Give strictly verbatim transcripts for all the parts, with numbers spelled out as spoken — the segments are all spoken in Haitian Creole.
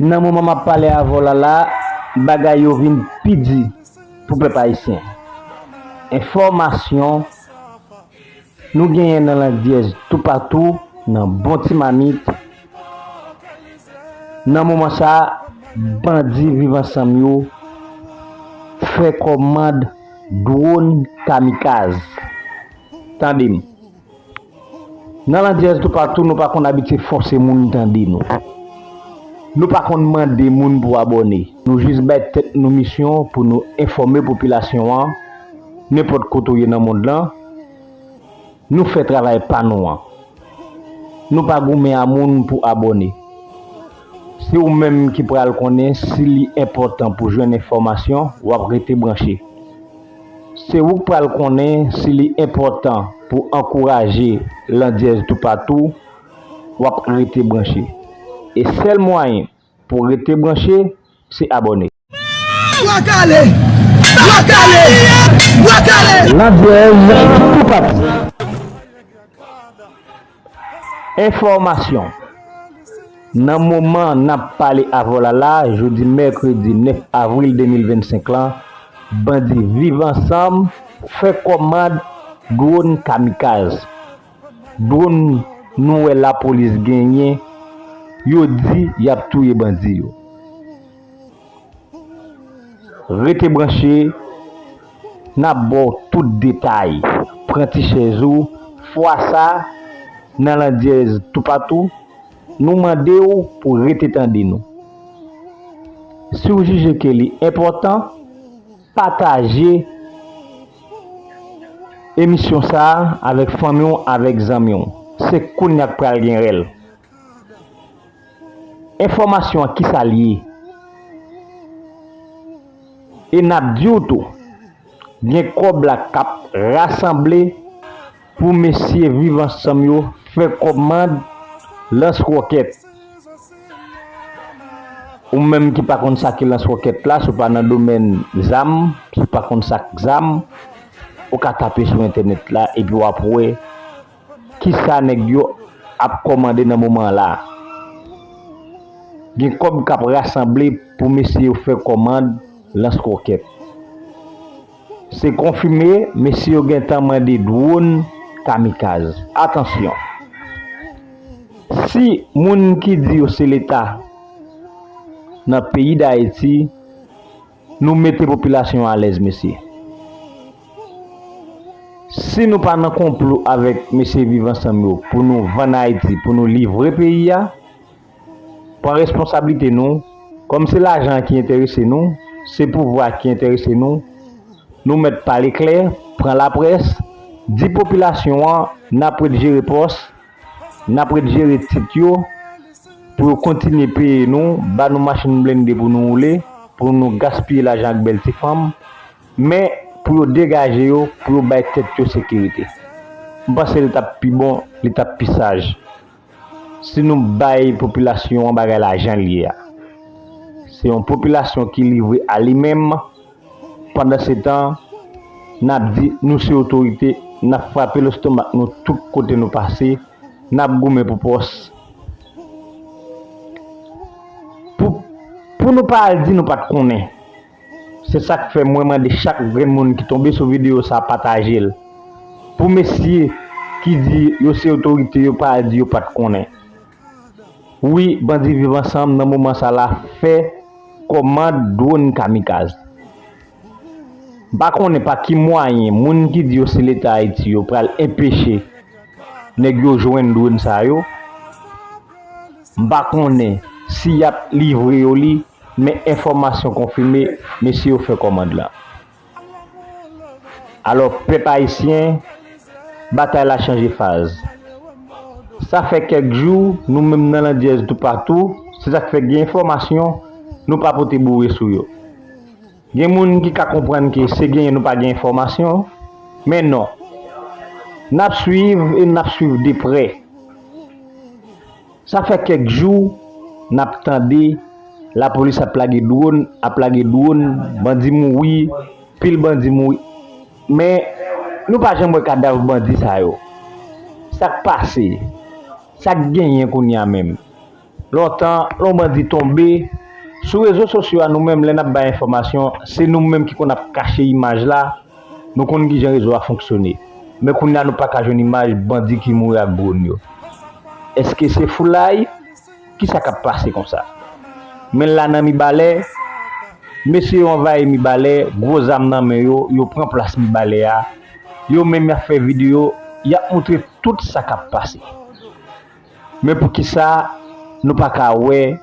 Nan moman m ap pale avè w la la, bagay yo vin pi di pou pèp ayisyen. Enfòmasyon nou genyen nan Landyèz toupatou, nan bon ti mamit. Nan moman sa a, bandi Viv Ansanm yo fè kòmand dwòn kamikaz. Tande m. Nan Landyèz toupatou, nou pa konn abitye fòse moun tande nou. Nou pa konn mande moun pou abòne. Nou jis bay tèt nou misyon pou nou enfòme popilasyon an, nenpòt kote w ye nan mond lan, nou fè travay pa nou an. Nou pa goumen a moun pou abòne. Se ou menm ki pral konnen si li enpòtan pou jwenn enfòmasyon, w ap rete branche. Se ou k pral konnen si li enpòtan pou ankouraje Landyèz toupatou, w ap rete branche. E sèl mwayen pou rete branche, se abòne. Bwa kale! Bwa kale! Bwa kale! Landyèz toupatou. Enfòmasyon. Nan moman n ap pale avè w la la, jodi mèkredi nèf avril de mil vennsenk lan, bandi Viv Ansanm fè kòmand dwòn kamikaz. Dwòn nou wè lapolis genyen, yo di y ap touye bandi yo. Rete branche, n ap ba w tout detay. Pran ti chèz ou, fwa sa, nan Landyèz toupatou, nou mande w pou rete tande nou. Si w jije ke li enpòtan, pataje emisyon sa a avèk fanmi w, avèk zanmi w. Se kounye a k pral gen rèl. Enfòmasyon an, kisa l ye? E n ap di w tou, gen kòb la k ap rasanble pou mesye Viv Ansanm yo fè kòmand lans wòkèt. Ou menm ki pa konn sa ki lans wòkèt la, si w pa nan domèn zam, si w pa konn sa k zam, ou ka tape sou entènèt la epi w ap wè kisa nèg yo ap kòmande nan moman an la. Gen kòb k ap rasanble pou mesye yo fè kòmand lans wòkèt. Se konfime, mesye yo gentan mande dwòn kamikaz. Atansyon! Si moun ki di yo se Leta nan peyi Dayiti, nou mete popilasyon an alèz, mesye. Si nou pa nan konplo avèk mesye Viv Ansanm yo pou nou vann Ayiti, pou nou livre peyi a, pran responsablite nou. Kòm se lajan an ki enterese nou, se pouvwa a ki enterese nou, nou mèt pale klè, pran laprès, di popilasyon an n ap ret jere pòs, n ap ret jere tit yo, pou yo kontinye peye nou, ba nou machin blende pou nou woule, pou nou gaspiye lajan ak bèl ti fanm, men pou yo degaje yo, pou yo bay tèt yo sekirite. M panse li t ap pi bon, li t ap pi saj si nou bay popilasyon an bagay la jan l ye a. Se yon popilasyon ki livre a li menm. Pandansetan, n ap di nou se otorite, n ap frape lestomak nou tout kote nou pase, n ap goumen pou pòs. Pou, pou nou pa al di nou pa t konnen. Se sa k fè mwen mande chak grenn moun ki tonbe sou videyo sa a pataje l. Pou mesye ki di yo se otorite, yo pa al di yo pa t konnen. Wi, bandi Viv Ansanm nan moman sa la fè kòmand dwòn kamikaz. M pa konnen pa ki mwayen moun ki di yo se Leta Ayiti yo pral enpeche nèg yo jwenn dwòn sa yo. M pa konnen si y ap livre yo li, men enfòmasyon konfime, mesye yo fè kòmand lan. Alò, pèp ayisyen, batay la chanje faz. Sa fè kèk jou, nou menm nan Landyèz toupatou, se sa k fè gen enfòmasyon, nou pa pote boure sou yo. Gen moun ki ka konprann ke se genyen nou pa gen enfòmasyon, men non. N ap swiv e n ap swiv de prè. Sa fè kèk jou n ap tande lapolis ap lage dwòn, ap lage dwòn, bandi mouri, pil bandi mouri. Men, nou pa janm wè kadav bandi sa yo. Sa k pase? Sa k genyen kounye a menm? Lontan, lè yon bandi tonbe, sou rezo sosyo a, nou menm, lè n ap bay enfòmasyon, se nou menm ki konn ap kache imaj la, nou konn kijan rezo a fonksyone. Men kounye a, nou pa ka jwenn imaj bandi ki mouri ak dwòn yo. Èske se foulay? Kisa k ap pase konsa? Men la nan Mibalè, mesye yo anvayi Mibalè, gwo zam nan men yo, yo pran plas Mibalè a. Yo menm y ap fè videyo, y ap montre tout sa k ap pase. Men poukisa nou pa ka wè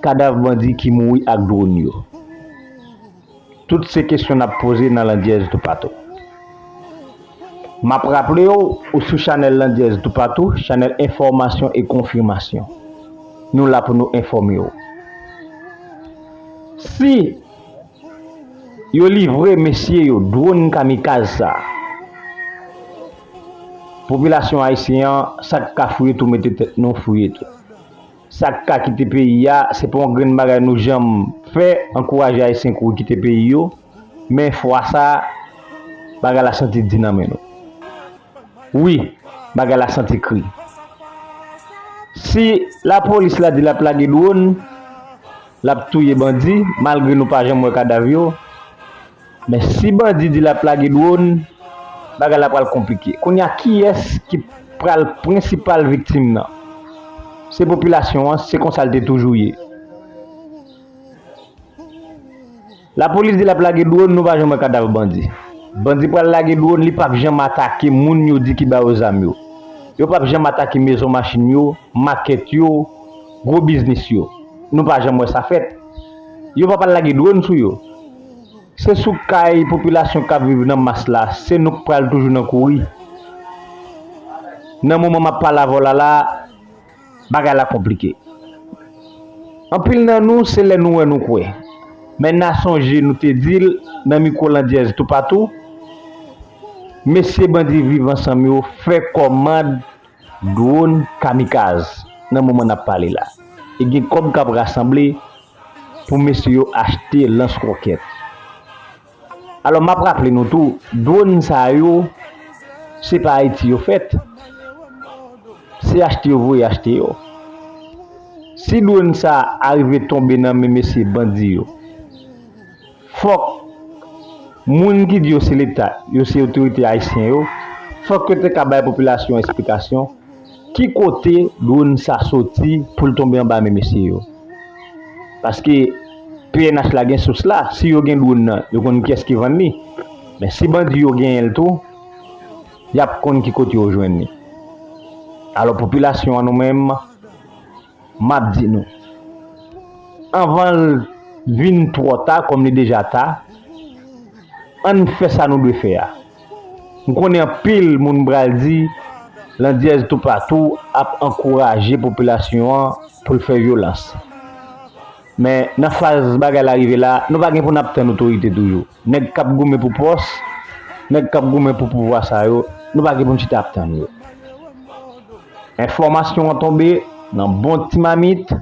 kadav bandi ki mouri ak dwòn yo? Tout se kesyon n ap poze nan Landyèz Toupatou. M ap raple w, ou sou chanèl Landyèz Toupatou, chanèl enfòmasyon e konfimasyon. Nou la pou nou enfòme w. Si yo livre mesye yo dwòn kamikaz sa, popilasyon ayisyen an, sa k ka fouye tou, mete tèt nou fouye tou. Sa k ka kite peyi a, se pa yon grenn bagay nou janm fè, ankouraje Ayisyen kouri kite peyi yo, men fwa sa, bagay la santi di nan men nou. Wi, bagay la santi kri. Si lapolis la di l ap lage dwòn, l ap touye bandi, malgre nou pa janm wè kadav yo, men si bandi di l ap lage dwòn, bagay la pral konplike. Kounye a, kiyès ki pral prensipal viktim nan? Se popilasyon an, se konsa l te toujou ye. Lapolis di l ap lage dwòn, nou pa janm wè kadav bandi. Bandi pral lage dwòn, li p ap janm atake moun yo di ki ba yo zam yo. Yo p ap janm atake mezon machin yo, makèt yo, gwo biznis yo. Nou pa janm wè sa fèt. Yo p ap al lage dwòn sou yo. Se sou kay popilasyon k ap viv nan mas la, se nou k pral toujou nan kouri. Nan moman m ap pale avè w la la, bagay la konplike. Anpil nan nou, se lè nou wè nou kwè. Men n a sonje nou te di l nan mikwo Landyèz Toupatou, mesye bandi Viv Ansanm yo fè kòmand dwòn kamikaz nan moman n ap pale la. E gen kòb k ap rasanble pou mesye yo achte lans wòkèt. Alò, m ap raple nou tou, dwòn sa yo, se pa Ayiti yo fèt. Se achte yo voye achte yo. Si dwòn sa a rive tonbe nan men mesye bandi yo, fòk moun ki di yo se Leta, yo se otorite ayisyen yo, fòk yo te ka bay popilasyon an esplikasyon ki kote dwòn sa soti pou l tonbe anba men mesye yo. Paske P N H la gen sous la, si yo gen dwòn nan, yo konn kiyès ki vann li. Men si bandi yo genyen l tou, y ap konn ki kote yo jwenn li. Alò, popilasyon an, nou menm, m ap di nou, anvan l vin twò ta, kòm li deja ta, ann fè sa nou dwe fè a. M konnen anpil moun pral di, Landyèz Toupatou ap ankouraje popilasyon an pou l fè vyolans. Men nan faz bagay la rive la, nou pa gen pou n ap tann otorite toujou. Nèg k ap goumen pou pòs, nèg k ap goumen pou pouvwa sa yo, nou pa gen pou n chita ap tann yo. Enfòmasyon an tonbe nan bon ti mamit,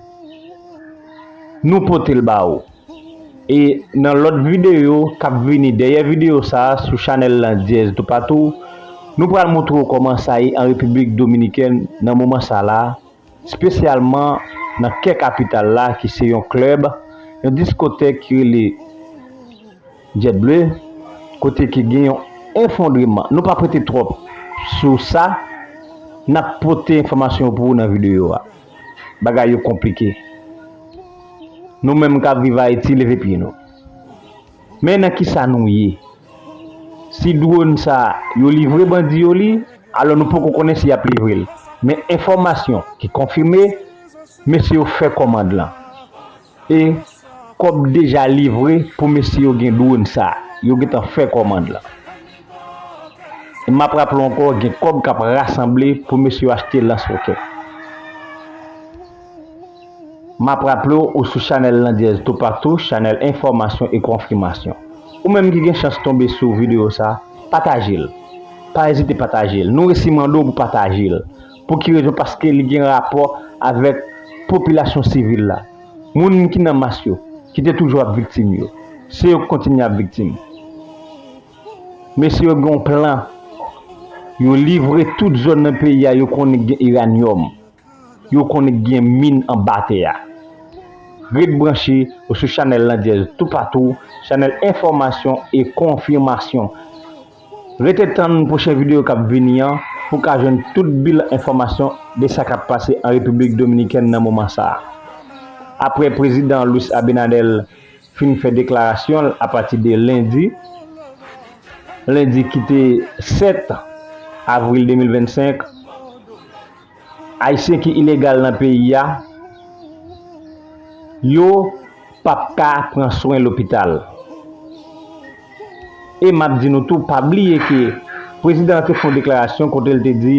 nou pote l ba ou. E nan lòt videyo k ap vini dèyè videyo sa a sou chanèl Landyèz Toupatou, nou pral montre w kòman sa ye an Repiblik Dominikèn nan moman sa la, espesyalman nan kè kapital la ki se yon klèb, yon diskotèk ki rele Jet Bleu, kote ki gen yon efondreman. Nou p ap rete twòp sou sa, n ap pote enfòmasyon yo pou ou nan videyo a. Bagay yo konplike. Nou menm k ap viv Ayiti, leve pye nou. Men nan kisa nou ye? Si dwòn sa a, yo livre bandi yo li, alò nou poko konnen si y ap livre l. Men enfòmasyon ki konfime, mesye yo fè kòmand lan. E kòb deja livre pou mesye yo gen dwòn sa a. Yo gentan fè kòmand lan. E m ap raple w ankò, gen kòb k ap rasanble pou mesye yo achte lans wòkèt. M ap raple w, ou sou chanèl Landyèz Toupatou, chanèl enfòmasyon e konfimasyon. Ou menm ki gen chans tonbe sou videyo sa, pataje l. Pa ezite pataje l. Nou resi mande w pou pataje l. Pou ki rezon? Paske li gen rapò avèk popilasyon sivil la. Moun ki nan mas yo, ki te toujou ap viktim yo. Se yo k kontinye ap viktim. Mesye yo gen yon plan. Yo livre tout zòn nan peyi a yo konnen gen iranyòm. yo konn gen min anba tè a. Ret branche ou sou chanèl Landyèz toupatou, chanèl enfòmasyon e konfimasyon. Rete tann pwochen videyo k ap vini an pou w ka jwenn tout bil enfòmasyon de sa k ap pase an Repiblik Dominikèn nan moman sa a. Apre Prezidan Luis Abinader fin fè deklarasyon l apati de lendi, lendi ki te sèt avril de mil vennsenk, Ayisyen ki ilegal nan peyi a, yo p ap ka pran swen lopital. E m ap di nou tou, pa bliye ke prezidan an te fè yon deklarasyon kote l te di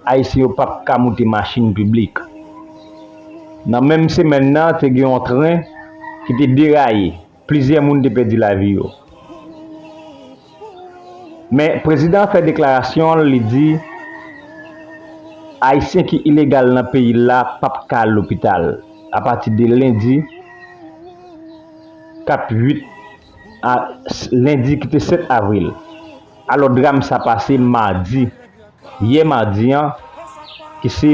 Ayisyen yo p ap ka moute machin piblik. Nan menm semèn nan, te gen yon tren ki te deraye, plizyè moun te pèdi lavi yo. Men prezidan an fè deklarasyon l, li di Ayisyen ki ilegal nan peyi l la p ap ka al lopital apati de lendi k ap uit a, lendi ki te sèt avril. Alò, dram sa pase madi, yè madi an, ki se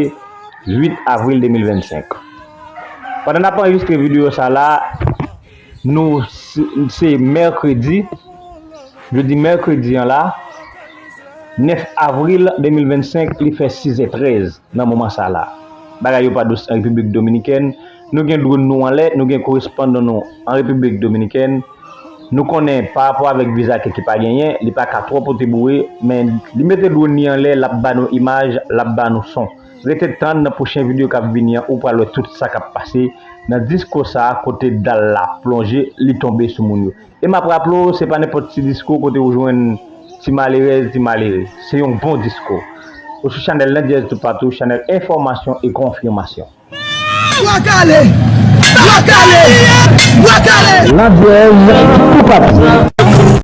uit avril de mil vennsenk. Pandan n ap anrejistre videyo sa la, nou se, se mèkredi, jodi mèkredi an la, nèf avril de mil vennsenk, li fè sizè trèz nan moman sa la. Bagay yo pa dous an Repiblik Dominikèn. Nou gen dwòn nou anlè, nou gen korespondan nou an Repiblik Dominikèn. Nou konnen pa rapò avèk viza ke ki pa genyen, li pa ka twò pote boure, men li mete dwòn li anlè, l ap ba nou imaj, l ap ba nou son. Rete tann nan pwochen videyo k ap vini an, ou pral wè tout sa k ap pase nan disko sa a kote dal la plonje, li tonbe sou moun yo. E m ap raple w, se pa nenpòt ti disko kote ou jwenn ti malerèz, ti malere. Se yon bon disko. Ou sou chanèl Landyèz toupatou, chanèl enfòmasyon e konfimasyon. Bwa kale! Bwa kale! Bwa kale! Landyèz toupatou.